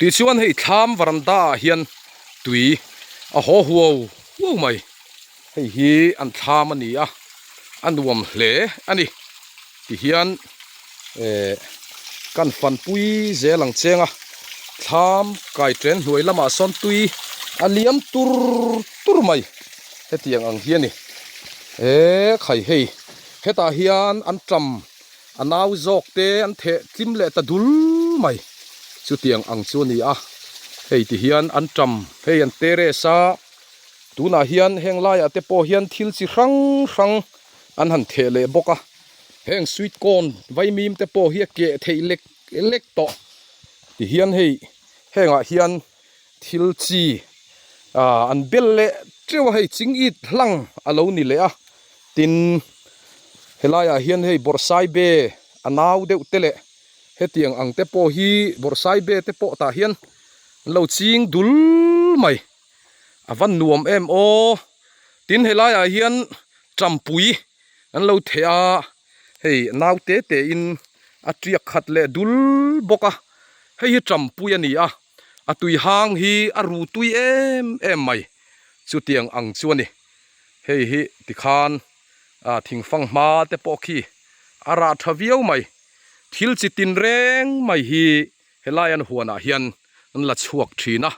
Tichuan hei thlam varanda ah hian tui a haw huau huau mai. Hei hi an thlam a ni a, a nuam hle a ni. Tihian eh kan fanpui zel ang cheng a, thlam kai chen hnuai lamah sawn tui a liam tur tur mai. Hetiang ang hi a ni. Eh khai hei hetah hian an tam A nau zawk te an theh tlim leh ta dul mai. Chutiang ang chu a ni a, hei ti hian an tam hei an terrace a, tunah hian heng laiah te pawh hian thil chi hrang hrang an han theh leh bawk a, heng sweet corn vaimim te pawh hi a keh theih lek lek tawh. Ti hian hei hengah hian thil chi ah an bel leh teuh a, hei ching it hlang a lo ni leh a. Tin, helaiah hian hei Bawrhsaibe a nau deuh te leh hetiang ang te pawh hi Bawrhsaibe te pawh tah hian an lo ching dul mai. A va nuam em aw. Tin, helaiah hian Tampui an lo theh a, hei nau te te in a tiak khat leh dul bawk a. Hei hi Tampui a ni a, a tui hang hi a ru tui em em mai. Chutiang ang chu a ni. Hei hi tikhan ah thingfang hma te pawh khi a rah tha viau mai. Thil chi tin reng mai hi helai an huanah hian an la chhuak thin a,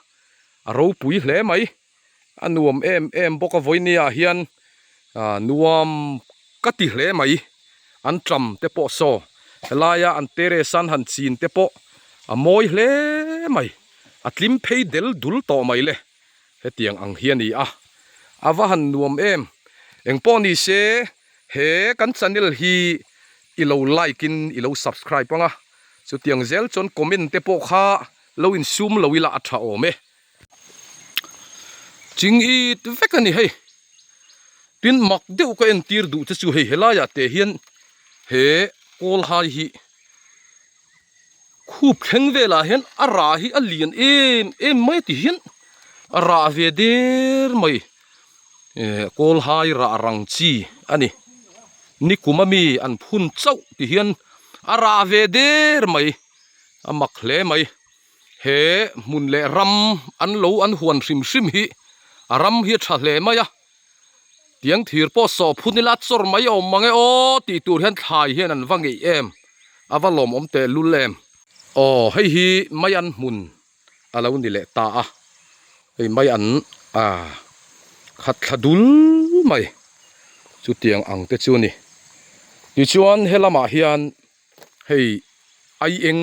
a ropui hle mai. A nuam em em bawk a vawinia hian ah nuam ka ti hle mai. An tram te pawh saw helaia an terrace an han chin te pawh a mawi hle mai. A tlim phei del dul tawh mai le. Hetiang ang hi a ni a, a va han nuam em. Engpawh ni se, he kan channel hi i lo like in i lo subscribe ang a, chutiang zel chuan comment te pawh kha lo insum lo ila a tha awm e. Ching it vek a ni hei. Tin mak deuh ka entir duh te chu hei helaiah te hian he kawl hai hi Khup thleng velah hian a rah hi a lian em em mai ti hian a rah ve der mai eh kawl hai rah rang chi a ni nikum ami an phun chauh ti hian a rah ve der mai a mak hle mai he hmun leh ram an lo an huan hrim hrim hi a ram hi a tha hle mai a. Tiang thir pawh sawh phun ila chawr mai awm mang e aw tih tur hian thlai hian an va ngeih em, a va lawmawm teh lul em. Aw hei hi mai an hmun a lo ni leh ta a, hei mai an ah khat thla dul mai chutiang ang te chu a ni. Tichuan helamah hian hei ai eng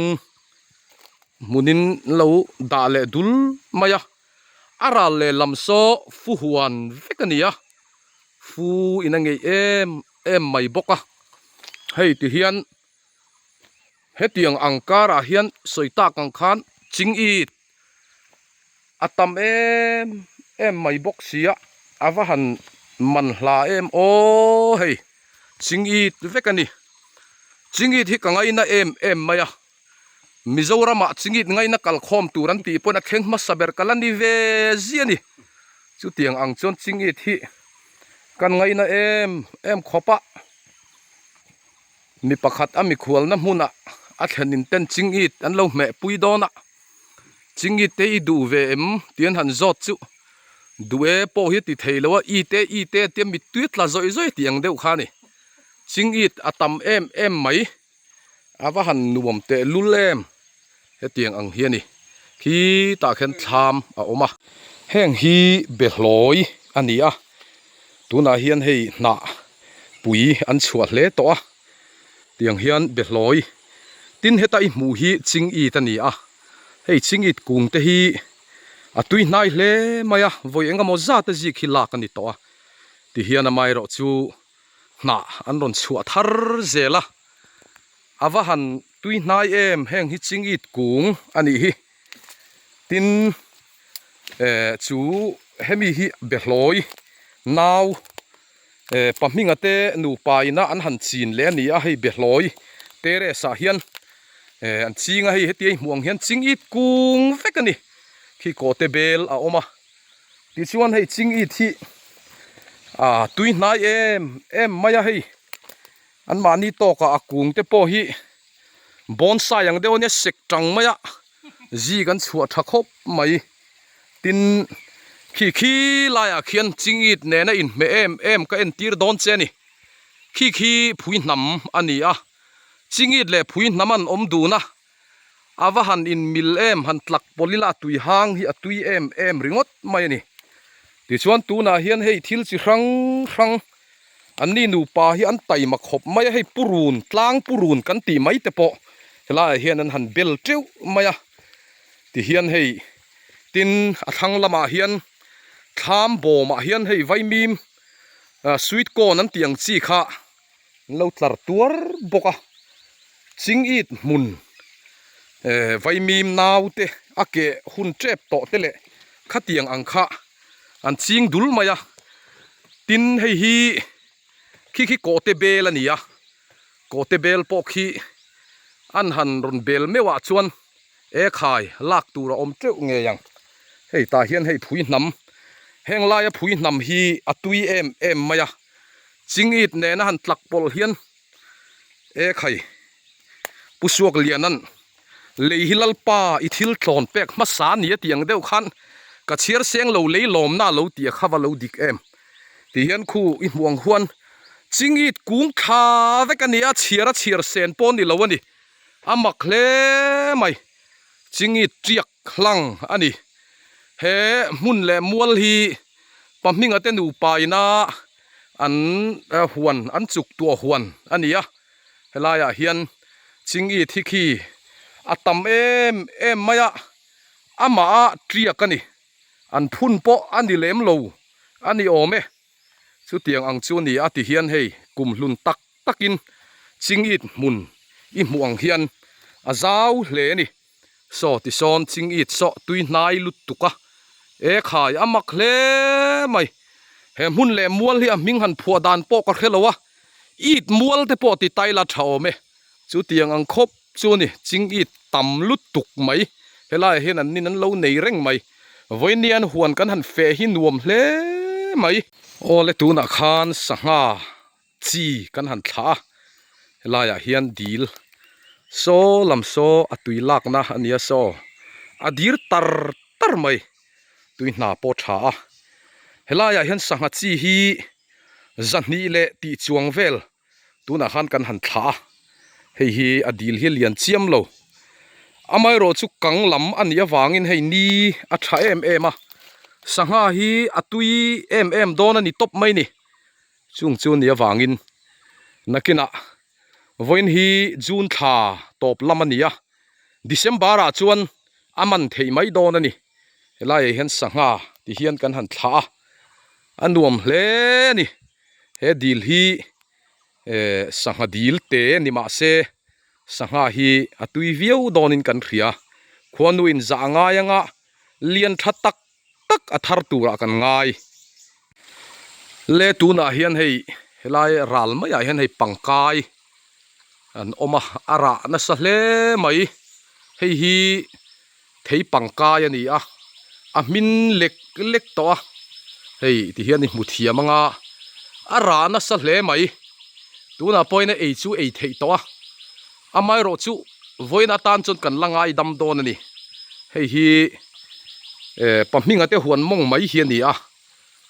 hmunin an lo dah leh dul mai a. A ral leh lam saw fu huan vek a ni a, fu in a ngeih em em mai bawk a. Hei ti hian hetiang ang karah hian sawi tak ang khan ching it a tam em em mai bawk si a, a va han man hla em aw hei ching it vek a ni. Ching it hi ka ngaina em em mai a. Mizoramah chingit ngaina kalkhawm tur an tih pawn a thleng hmasa ber ka la ni ve zia a ni. Chutiang ang chuan chingit hi kan ngaina em em khawp a, mi pakhat a mikhualna hmunah a thlenin ten chingit an lo hmeh pui dawn a, chingit te i duh ve em tih an han zawt chu duh e pawh hi a ti thei lo a, i te i te tia mittui a tla zawih zawih tih ang deuh kha a ni. Chingit a tam em em mai. A va han nuam teh lul em hetiang ang hi a ni khi tah khian thlam a awm a heng hi behlawi a ni a tunah hian hei hnah pui an chhuah hle tawh a tiang hian behlawi tin heta i hmuh hi ching it a ni a hei ching it kung te hi a tui hnai hle mai a vawi eng emaw zat a zik hi lak a ni tawh a tihian amaherawh chu. Hnah an rawn chhuah thar zel a, a va han tui hnai em heng hi chingit kung a nih hi. Tin eh chu hemi hi behlawi nau eh pahminga te nupa ina an han chin leh a ni a, hei behlawi terrace ah hian eh an ching a hei heti a hmuh ang hian chingit kung vek a ni khi kawhte bel a awm a. Tichuan hei ching it hi ah tui hnai em em mai a hei an mahni tawkah a kung te pawh hi bonsai ang deuh ania sek tang mai a Zik an chhuah tha khawp mai. Tin, khi khi laiah khian chingit nena inhmeh em em ka entir dawn che a ni. Khi khi phui hnam a ni a, chingit leh phui hnam an awm dun a, a va han inmil em, han tlak pawlh ila a tui hang hi a tui em em ringawt mai a ni. Tichuan tunah hian hei thil chi hrang hrang an ni nupa hi an taima khawp mai a, hei purun tlang purun kan tih mai te pawh helaiah hian an han bel teuh mai a, tihian hei tin a thlang lamah hian thlam bawmah hian hei vaimim sweet corn an tih ang chi kha an lo tlar tuar bawk a chingit hmun eh vaimim naute a keh hun tep tawh te leh khatiang ang kha an ching dul mai a tin hei hi khi khi kawhte bel a ni a kawhte bel pawh khi an han rawn bel meuh ah chuan e khai lak tur a awm teuh ngei ang hei tah hian hei phui hnam heng laia phui hnam hi a tui em em mai a chingit nena han tlak pawlh hian e khai pu suak lian an lei hi lalpa i thil tlawn pek hmasa a ni a tih ang deuh khan ka chhiar seng lo lei lawmna a lo tih a kha va lo dik em tih hian khu i hmuh ang huan chingit kung thla vek a ni a chhiar a chhiar sen pawh a ni lo a ni. A mak hle mai, chingit tiak hlang a ni. He hmun leh mual hi Pahminga te nupa ina an huan, an chuk tuah huan a ni a. Helaiah hian chingit hi khi a tam em em mai a, amah a tiak a ni. An phun pawh a ni lem lo a ni awm e. Chutiang ang chu a ni a ti hian hei kum hlun tak takin chingit hmun i hmuh ang hian a zau hle a ni. Saw tisawn chingit saw tui hnai lutuk a, e khai a mak hle mai. He hmun leh mual hi a hming han phuah dan pawh ka hre lo a, it mual te pawh ti tai la tha awm e. Chutiang ang khawp chu a ni, chingit tam lutuk mai. Helaiah hian an nin an lo nei reng mai. Vawiin huan kan han feh hi nuam hle mai. Awle tunah khan sangha chi kan han thlah a helaiah hian dil saw lam saw a tui lakna a nia saw a dir tar tar mai tui hna pawh tha a helaiah hian sangha chi hi zahnih leh tih chuang vel tunah khan kan han thlah a hei hi a dil hi a lian chiam lo amaherawh chu kang lam a nih avangin hei ni a tha em em a sangha hi a tui em em dawn a ni tawp mai ni. Chung chu ni avangin nakinah vawiin hi June thla tawp lam a ni a, December ah chuan a man theih mai dawn a ni. Helaiah hian sangha ti hian kan han thlah a, a nuam hle a ni. He dil hi eh sangha dil te ni mah se sangha hi a tui viau dawnin kan hria. Khuanu in zah a ngai anga lian tha tak tak a thar turah kan ngai. Le tunah hian hei helai ral maiah hian hei pangkai an awm a, a rah nasa hle mai. Hei hi thei pangkai a ni a, a hmin lek lek tawh a, hei ti hian i hmu thiam anga a rah nasa hle mai. Tunah pawhin a ei chu ei theih tawh a. Amaherawh chu vawiin atan chuan kan la ngaidam dawn a ni. Hei hi eh pahminga te huan mawng mai hi a ni a,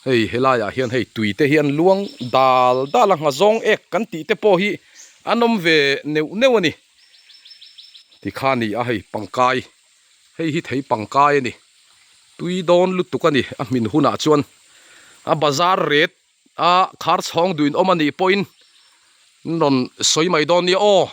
hei helaiah hian hei tui te hi an luang dal dal a, nghazawng ek kan tih te pawh hi an awm ve neuh neuh a ni. Tikha a ni a hei pangkai, hei hi thei pangkai a ni. Tui dawn lutuk a ni a hmin hunah chuan a bazar ret a khar chhawng duin awm a nih pawhin an rawn sawi mai dawn nia aw.